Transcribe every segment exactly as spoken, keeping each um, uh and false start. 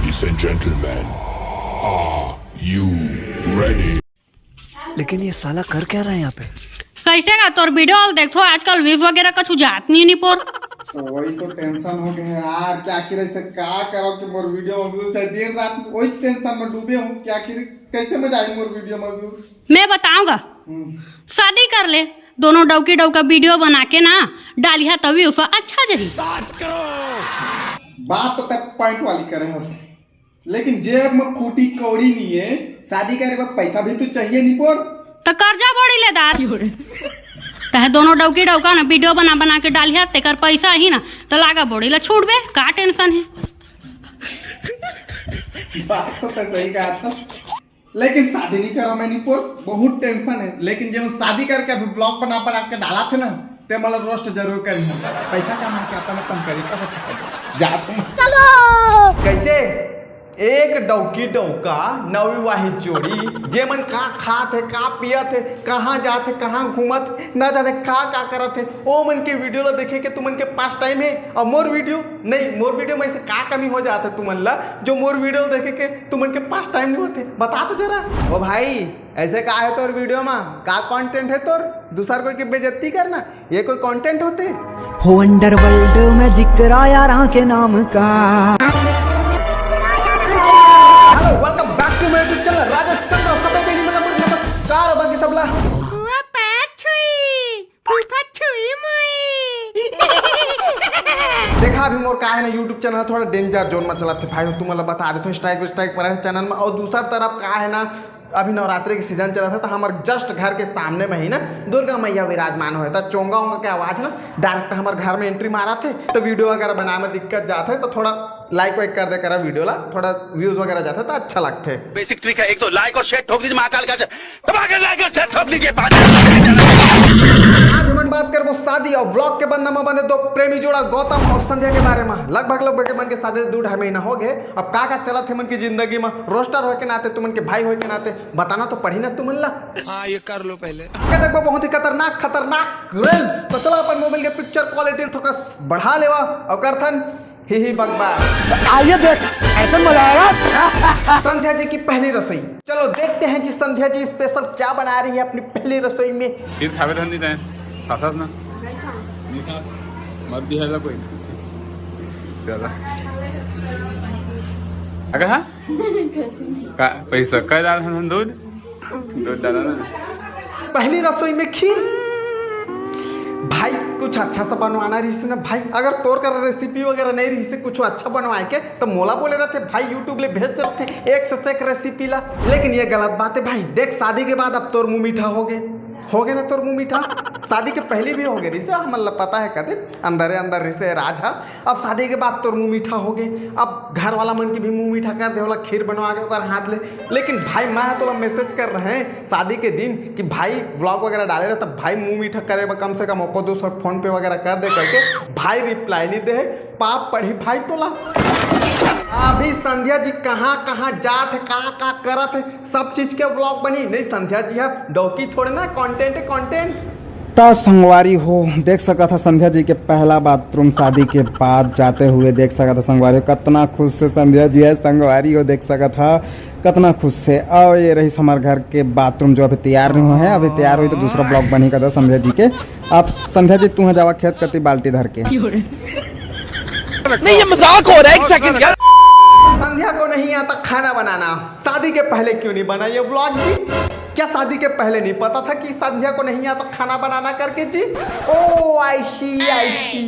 Ladies and gentlemen, are you ready? लेकिन ये साला कर क्या रहा है यहाँ पे? कैसे का तोर वीडियो देखो, आजकल व्यूज वगैरह कुछ जात नहीं निपोर। तो वही तो टेंशन हो गए हैं यार, क्या आखिर ऐसे का करो कि मोर वीडियो में व्यूज है, दिन रात वही टेंशन में डूबे हूँ कि आखिर कैसे मजा आई मोर वीडियो में व्यूज। मैं बताऊंगा, शादी कर ले, दोनों डौकी डौका वीडियो बना के ना डालिया, तभी उसे अच्छा जही। बात तो तक पॉइंट वाली करे हस, लेकिन जेब में फूटी कौड़ी नहीं है, शादी करे बर पैसा भी तो चाहिए निपोर। तो कर्जा बोड़ी लेदार। तहे दोनों डौकी डौका ना वीडियो बना बना के डालिया, तेकर पैसा ही ना तो लागा बोड़ी ला छूटबे, का टेंशन है? बात तो तै सही कहा था, लेकिन शादी नहीं करा मैं निपोर, बहुत टेंशन है। लेकिन जब शादी करके अभी ब्लॉग बना बना के डाला थे ना, ते मतलब रोस्ट जरूर करी, पैसा कमा के अपन अपन करी। जात हूँ। चलो। कैसे एक डौकी डौका नवविवाहित जोड़ी, जे मन का खात है, का पियत है, कहाँ जात है, कहाँ घूमत है, ना जाने का का करत है, ओ मन के वीडियो ला देखे के तुमन के पास टाइम है, और मोर वीडियो नहीं, मोर वीडियो में ऐसे का कमी हो जात है तुमन ला, जो मोर वीडियो देखे के तुमन के पास टाइम नहीं होते? बता तो जरा। ओ भाई, ऐसे का है तोर वीडियो में, का कंटेंट है तोर? दूसर कोई के बेइज्जती करना, ये कोई कंटेंट होते? हो अंडरवर्ल्ड में जिक्र यारा के नाम का। Hello, welcome back to my YouTube channel Rajesh Chandra. सबे बेनी मतलब नमस्कार बाकी सबला। फूफा छुई, फूफा छुई मुई। देखा, अभी मोर का है ना, YouTube चैनल थोड़ा डेंजर जोन में चलत है भाई, तुम मतलब बता देते हो, स्ट्राइक स्ट्राइक पर है चैनल में। और दूसर तरफ का है ना, अभी नवरात्रि के सीजन चलत है, तो हमारे जस्ट घर के सामने में ही ना दुर्गा मैया विराजमान होए, तो चोंगा ओंगा के आवाज ना डायरेक्ट हमारे घर में एंट्री मारत है, तो वीडियो वगैरह बनाए में दिक्कत जात है, तो थोड़ा लाइक वाइक कर दे करा वीडियो ला, थोड़ा व्यूज वगैरह जात है तो अच्छा लगते है। बेसिक ट्रिक है, एक तो लाइक और शेयर ठोक दीजिए महाकाल का, दबा के लाइक और शेयर ठोक दीजिए। आज हमन बात करबो शादी और व्लॉग के बंधन में बंधे दो प्रेमी जोड़ा गौतम और संध्या के बारे में। लगभग लगभग मन के शादी दू ढाई महीना हो गए। अब का का चलत है मन की जिंदगी में, रोस्टर होए के नाते, तुमन के भाई होए के नाते बताना तो पड़ी ना तुमन ला। हाँ, ये कर लो पहले। आगे देखबो बहुत ही खतरनाक खतरनाक रील्स। तो चलो अपन मोबाइल के पिक्चर क्वालिटी थोड़ा बढ़ा लेवा और करथन ही ही बकबक। आइए देख, ऐसा मजा आएगा। संध्या जी की पहली रसोई। चलो देखते हैं जी संध्या जी स्पेशल क्या बना रही है अपनी पहली रसोई में। खीर खावे रहन नहीं रहे, खासास ना? नहीं खास। मत दिया कोई। चला। अगर हाँ? का पैसा कल आ रहा दूध? दूध डाला ना। पहली रसोई में खीर। भाई, कुछ अच्छा सा बनवाना रहिस ना भाई, अगर तोर कर रेसिपी वगैरह नहीं रहिस, कुछ अच्छा बनवाए के तो मोला बोले रहते भाई, YouTube ले भेज देते एक से एक रेसिपी ला। लेकिन ये गलत बात है भाई, देख शादी के बाद अब तोर मुंह मीठा हो गए, हो गए ना तोर मुंह मीठा। शादी के पहले भी हो गए रहिस, हमन ला पता है कदे अंदरे अंदर रहिस राज हा। अब शादी के बाद तोर मुंह मीठा हो गए, अब घर वाला मन के भी मुंह मीठा कर दे होला खीर बनवा के ओकर हाथ ले। लेकिन भाई, मैं तोला मैसेज कर रहे हैं शादी के दिन कि भाई व्लॉग वगैरह डाले रहे, तब भाई मुंह मीठा करे बर कम से कम ओको दो सौ फोन पे वगैरह कर दे करके भाई रिप्लाई नहीं दे। पाप पड़ी भाई तोला। अभी संध्या जी कहाँ कहाँ जात है, का का करत है, सब चीज के व्लॉग बनी। नहीं, संध्या जी है डौकी थोड़े ना, कंटेंट है कंटेंट। त संगवारी हो, देख सकत ह संध्या जी के पहला बाथरूम शादी के बाद जाते हुए। देख सकत ह संगवारी हो, कतना खुश से संध्या जी है। संगवारी हो, देख सकत ह कतना खुश से। और ये रहिस हमार घर के बाथरूम जो अभी तैयार नहीं हुआ है, अभी तैयार हुई तो दूसरा ब्लॉग बनी का संध्या जी के। अब संध्या जी तू जावा खेत कती बाल्टी धर के। नहीं, ये मजाक हो रहा है, एक सेकंड यार। संध्या को नहीं आता खाना बनाना, शादी के पहले क्यों नहीं बनाई ये व्लॉग जी? क्या शादी के पहले नहीं पता था कि संध्या को नहीं आता खाना बनाना करके जी? ओ आई सी, आई सी।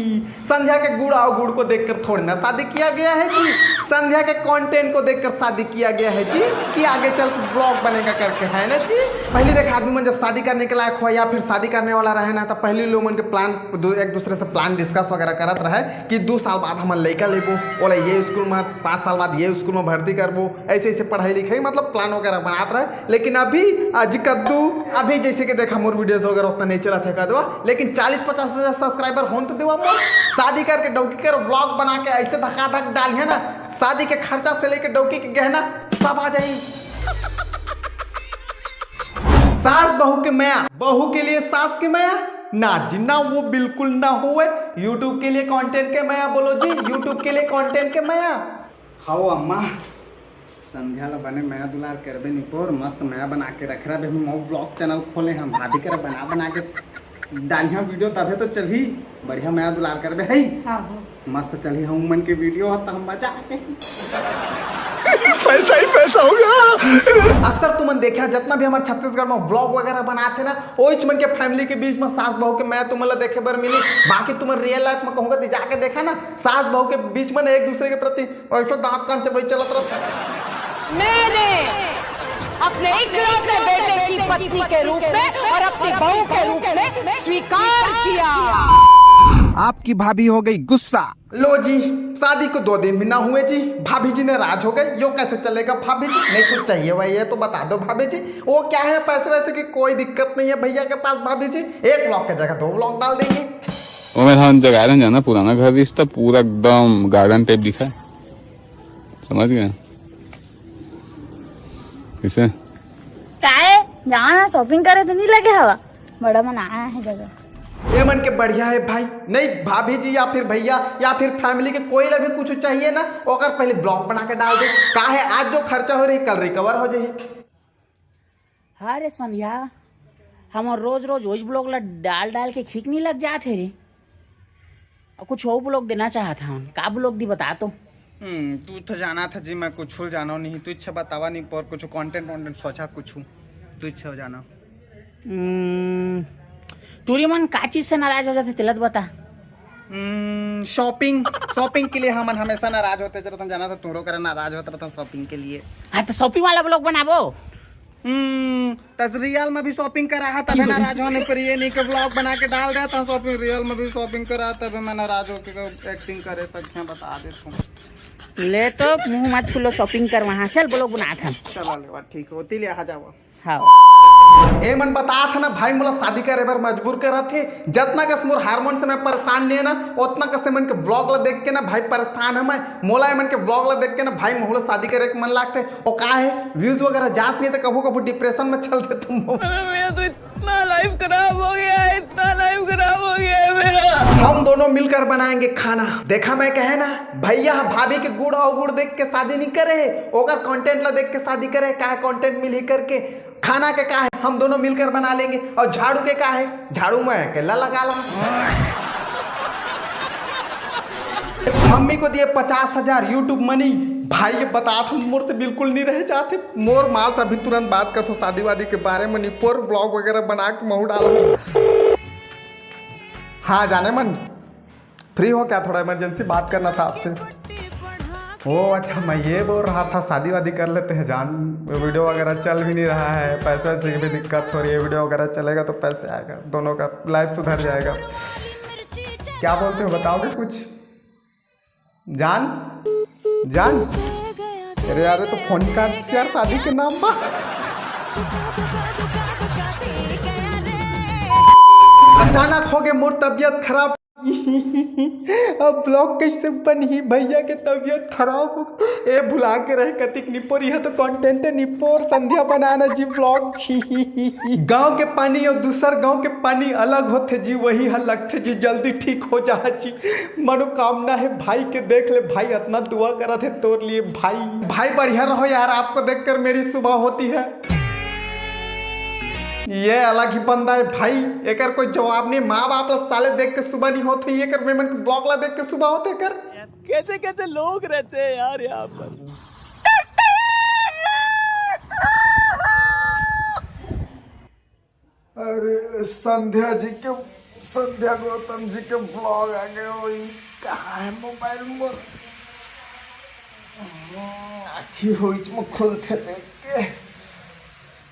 संध्या के गुड़ और गुड़ को देखकर थोड़ी ना शादी किया गया है जी। संध्या के कंटेंट को देखकर शादी किया गया है जी, कि आगे चल के व्लॉग बनेगा करके, है ना जी? पहले देख, आदमी मन जब शादी करने के लायक हो या फिर शादी करने वाला रहे ना, तो पहले लोग मन के प्लान, एक दूसरे से प्लान डिस्कस वगैरह करत रहे कि दो साल बाद हमन लइका लेबो, ओला ये स्कूल में, पाँच साल बाद ये स्कूल में भर्ती करबो, ऐसे ऐसे पढ़ाई लिखाई, मतलब प्लान वगैरह बनात रहे। लेकिन अभी आज कद्दू, अभी जैसे कि देखा मोर वीडियोज वगैरह उतना नहीं चलत है कदवा, लेकिन चालीस पचास हजार सब्सक्राइबर होन तो देवा मोर। शादी करके डौकी कर व्लॉग बना के ऐसे धकाधक डालिए ना, शादी के खर्चा से लेके डौकी के गहना सब आ जाए। सास बहू के मया, बहू के लिए सास के मया ना जी, ना, वो बिल्कुल ना होए। YouTube के लिए कंटेंट के मया बोलो जी, YouTube के लिए कंटेंट के मया। हव अम्मा, संध्या ला बने मया दुलार करबे निपोर, मस्त मया बना के रख रहा। हम vlog channel खोले हम, भाभी कर बना बना के डालिया video, तभे तो चलही। बढ़िया मया दुलार करबे है। हाँ, हाँ। मस्त चलही हम मन के video ह, त हम बचा चे। पैसा ही पैसा होगा। अक्सर तुमन देखा, जितना भी हमारे छत्तीसगढ़ में vlog वगैरह बनाते ना, ओइच मन के family के बीच में सास बहू के मया तुमन ला देखे बर मिली। बाकी तुमन real life में कहूँगा तो जाके देखा ना, सास बहू के बीच में ना एक दूसरे के प्रति ऐसा दांत कान चबाई चलत रहता। मैंने अपने इकलौते बेटे की पत्नी के रूप में और अपनी बहू के रूप में स्वीकार किया। आपकी भाभी हो गई गुस्सा। लो जी, शादी को दो दिन भी ना हुए जी, भाभी जी नाराज हो गए। यो कैसे चलेगा भाभी जी? नहीं, कुछ चाहिए वही है तो बता दो भाभी जी। वो क्या है, पैसे वैसे की कोई दिक्कत नहीं है भैया के पास भाभी जी। एक vlog की जगह दो vlog डाल देंगे। वो मेरा हम जगा रहे हैं ना, पुराना घर रिश्ता पूरा एकदम garden type दिखा है, समझ गए? किसे? काय जाना shopping करे तो नहीं लगे हवा, बड़ा मन आया है जगह। ये मन के बढ़िया है भाई, नहीं भाभी जी या फिर भैया या फिर family के कोई ला भी कुछ चाहिए ना, ओकर पहले vlog बना के डाल दे। का है, आज जो खर्चा हो रही कल recover हो जाही। हाँ रे संध्या, हम रोज रोज वही vlog ला डाल डाल के खींच नहीं लग जात है रे। और कुछ और vlog देना चाहत हन, का vlog दी बता तो। हम्म, तू तो जाना था जी, मैं कुछ जानो नहीं, तू इच्छा बतावा नहीं पर कुछ content वॉन्टेंट सोचा कुछ, तू इच्छा जाना। हम्म, टूरी मन का चीज से नाराज हो जाते तेलत बता। शॉपिंग, शॉपिंग के लिए हमन हमेशा नाराज होते रहते, जाना था तुमरो करा नाराज होते रहते शॉपिंग के लिए। हाँ तो shopping वाला vlog बनाबो। हम्म, तस रियल में भी शॉपिंग करा है तबे नाराज होने पर ये नहीं के vlog बना के डाल देता हूँ। शॉपिंग रियल में भी शॉपिंग करा तबे मैं नाराज होके एक्टिंग करे सकते हैं, बता देता हूँ। ले तो मुंह मत फूलो, shopping कर वहाँ चल, vlog बनात हम। चला लेवा, ठीक होती ले आ जावा। हाँ। ए मन बतात है ना भाई, मोला शादी करे बर मजबूर करत हे। जतना कस मोर हार्मोन से मैं परेशान नहीं है ना, उतना कस मन के vlog ला देख के ना भाई परेशान है मैं। मोला ए मन के vlog ला देख के ना भाई मोहला शादी करे के मन लागथे। ओ का है, व्यूज वगैरह जात नहीं तो कभू कभू डिप्रेशन में चल देता हूँ। मेरा तो इतना लाइफ खराब हो गया है, इतना लाइफ खराब हो गया है मेरा। हम दोनों मिलकर बनाएंगे खाना। देखा मैं कहे ना, भैया भाभी के गुड़ और गुड़ देख के शादी नहीं करे, ओकर कंटेंट ला देख के शादी करे, का कंटेंट मिलही करके। खाना के का है, हम दोनों मिलकर बना लेंगे। और झाड़ू के का है, झाड़ू मैं अकेला लगा ला। मम्मी को दिए पचास हजार YouTube मनी। भाई ये बतात हूँ, मोर से बिल्कुल नहीं रह जाते। मोर माल से अभी तुरंत बात करथो शादी वादी के बारे में, निपोर vlog वगैरह बना के महू डालो। हाँ जाने मन, फ्री हो क्या? थोड़ा इमरजेंसी बात करना था आपसे। ओ अच्छा, मैं ये बोल रहा था शादी वादी कर लेते हैं जान, वीडियो वगैरह चल भी नहीं रहा है, पैसे वैसे की भी दिक्कत हो रही है, वीडियो वगैरह चलेगा तो पैसे आएगा, दोनों का लाइफ सुधर जाएगा। क्या बोलते हो, बताओगे कुछ? जान, जान। अरे यार, ये तो फोन काट यार, शादी के नाम पर। अचानक हो गए मोर तबीयत खराब। अब vlog कैसे बनही, भैया के तबीयत खराब हो। ए भुला के रहे कतिक निपोर, यह तो कंटेंट निपोर संध्या बनाना जी vlog छी। गांव के पानी और दूसर गांव के पानी अलग होथे जी, वही हल लगथे जी, जल्दी ठीक हो जा जी। मनोकामना है भाई के, देख ले भाई, इतना दुआ करत है तोर लिए भाई। भाई बढ़िया रहो यार, आपको देखकर मेरी सुबह होती है। ये अलग ही बंदा है भाई, एकर कोई जवाब नहीं। माँ बाप ला साले देख के सुबह नहीं होत है, एकर मेमन के vlog ला देख के सुबह होते कर। कैसे कैसे लोग रहते हैं यार यहाँ पर। अरे संध्या जी के, संध्या गौतम जी के vlog आ गए। ओई कहाँ है मोबाइल मोर? हम्म, आखी होइच में खुलथे देख के।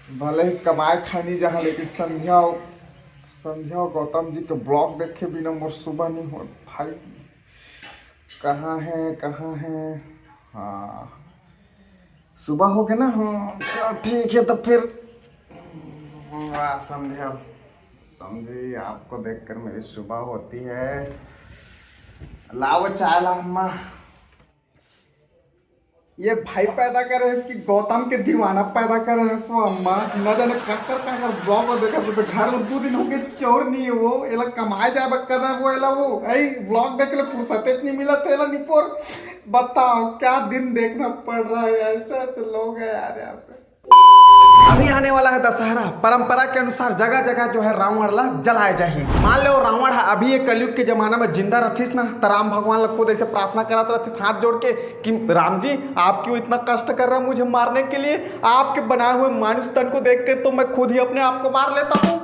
भले ही कमाए खानी जहाँ, लेकिन संध्या, संध्या गौतम जी के vlog देखे बिना मोर सुबह नहीं हो भाई। कहाँ है, कहाँ है? हाँ, सुबह हो गया ना। हाँ, चल ठीक है तो फिर। वाह संध्या, समझी, आपको देखकर मेरी सुबह होती है। लाओ चाय ला अम्मा। ये भाई पैदा करे है कि गौतम के दीवाना पैदा करे है। सो अम्मा, न जाने काकर काकर ब्लॉग में देखा तो, तो घर में दो दिन हो गए, चोर नहीं है वो, एला कमाए जाए बक्का ना वो, एला वो, ऐ ब्लॉग देख ले फुर्सत नहीं मिला तेला निपोर। बताओ क्या दिन देखना पड़ रहा है, ऐसे ऐसे लोग हैं यार यहाँ पे। अभी आने वाला है दशहरा। परंपरा के अनुसार जगह जगह जो है रावण ला जलाए जाही। मान लो रावण ह अभी ये कलयुग के जमाना में जिंदा रहतिस ना, त राम भगवान ला खुद ऐसे प्रार्थना करत रहतिस हाथ जोड़ के कि राम जी, आप क्यों इतना कष्ट कर रहे हैं मुझे मारने के लिए? आपके बनाए हुए मानुष तन को देख कर तो मैं खुद ही अपने आप को मार लेता हूँ।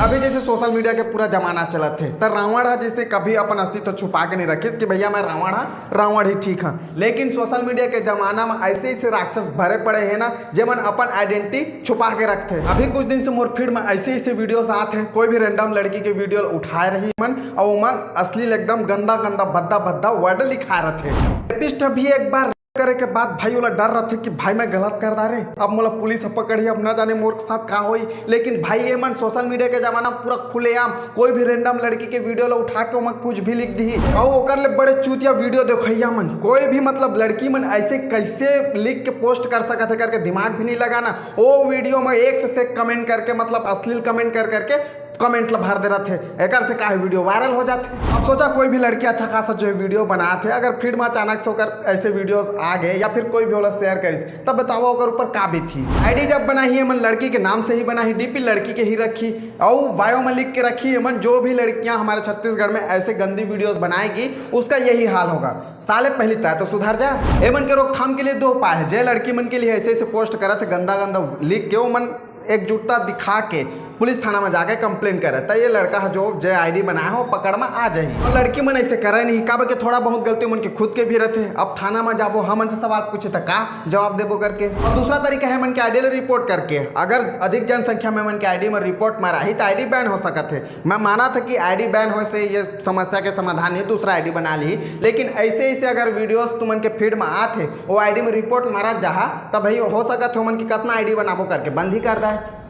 अभी जैसे सोशल मीडिया के पूरा जमाना चलत है, त रावण ह जैसे कभी अपन अस्तित्व छुपा के नहीं रखिस कि भैया मैं रावण हा, रावण ही ठीक हा। लेकिन सोशल मीडिया के जमाना में ऐसे ऐसे राक्षस भरे पड़े हैं ना, जेमन अपन आइडेंटिटी छुपा के रखथे। अभी कुछ दिन से मोर फीड में ऐसे ऐसे वीडियोस आत हैं, कोई भी रैंडम लड़की के वीडियो उठाए रही मन और ओमा अश्लील एकदम गंदा गंदा भद्दा भद्दा वर्ड लिखा रथे। रेपिस्ट भी एक बार करे के बाद भाई ओला डर रथे कि भाई मैं गलत कर डारे, अब मोला पुलिस ह पकड़ही, अब ना जाने मोर साथ का होई। लेकिन भाई ये मन सोशल मीडिया के जमाना पूरा खुलेआम कोई भी रैंडम लड़की के वीडियो ला उठा के ओमा कुछ भी लिख दिही और ओकर ले बड़े चूतिया वीडियो देखैया मन। कोई भी मतलब लड़की मन ऐसे कैसे लिख के पोस्ट कर सकत है करके दिमाग भी नहीं लगाना। ओ वीडियो में एक से एक कमेंट करके मतलब अश्लील कमेंट कर करके कमेंट ला भर दे रथे। एकर से काहे वीडियो वायरल हो जाथे। अब सोचा कोई भी लड़की अच्छा खासा जो है वीडियो बनात है, अगर फीड में अचानक से ओकर ऐसे वीडियोस आ गए या फिर कोई भी ओला शेयर करिस, तब बताओ ओकर ऊपर का बीतही। आईडी जब बनाही एमन लड़की के नाम से ही बनाही, डीपी लड़की के ही रखी और बायो में लिख के रखी एमन जो भी लड़कियां हमारे छत्तीसगढ़ में ऐसे गंदी वीडियोस बनाएगी उसका यही हाल होगा। साले पहली तय तो सुधर जा। एमन के रोकथाम के लिए दो उपाय है। जे लड़की मन के लिए ऐसे ऐसे पोस्ट करत है गंदा गंदा लिख के, ओमन एकजुटता दिखा के पुलिस थाना में जाके कंप्लेन करे, त ये लड़का ह जो जे आईडी बनाए हो पकड़ में आ जाही। और लड़की मन ऐसे करे नहीं, काबर के थोड़ा बहुत गलती मन के खुद के भी रहते। अब थाना में जाबो, हमन से सवाल पूछे त का जवाब देबो करके। और दूसरा तरीका है मन के आईडी ले रिपोर्ट करके। अगर अधिक जनसंख्या में मन के आईडी में रिपोर्ट मारा ही त आईडी बैन हो सकत है। मैं माना था कि आईडी बैन होए से ये समस्या के समाधान है, दूसरा आईडी बना ली, लेकिन ऐसे ऐसे अगर वीडियोस तुमन के फीड में आत है, वो आईडी में रिपोर्ट मारा जाहा, तब भाई हो सकत है ओमन की कितना आईडी बनाबो करके बंद ही कर दे।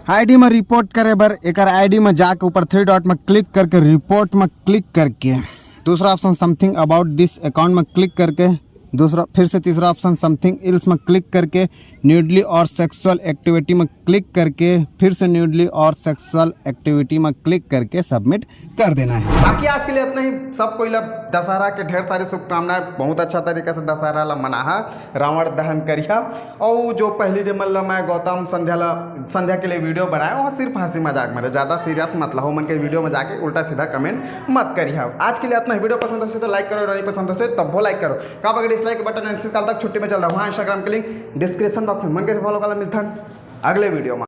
आईडी में रिपोर्ट करे बर एकर आईडी में जाके ऊपर थ्री डॉट में क्लिक करके रिपोर्ट में क्लिक करके दूसरा ऑप्शन समथिंग अबाउट दिस अकाउंट में क्लिक करके दूसरा फिर से तीसरा ऑप्शन समथिंग इल्स में क्लिक करके न्यूडली और सेक्सुअल एक्टिविटी में क्लिक करके फिर से न्यूडली और सेक्सुअल एक्टिविटी में क्लिक करके सबमिट कर देना है। बाकी आज के लिए इतना ही। सब कोई ला दशहरा के ढेर सारी शुभकामनाएं। बहुत अच्छा तरीका से दशहरा ला मनाहा, रावण दहन करिहा। और जो पहली जे मन ला मैं गौतम संध्या ला संध्या के लिए वीडियो बनाए, वो सिर्फ हंसी मजाक में रहे, ज्यादा सीरियस मत लहो। मन के वीडियो में जाके उल्टा सीधा कमेंट मत करिहा। आज के लिए इतना ही। वीडियो पसंद हो तो लाइक करो, नहीं पसंद हो तब वो लाइक करो। का बगैर डिसलाइक बटन है, इसी साल तक छुट्टी में चल रहा हूँ। इंस्टाग्राम के लिंक डिस्क्रिप्शन बॉक्स में। मन के फॉलो वाला मिलता है अगले वीडियो में।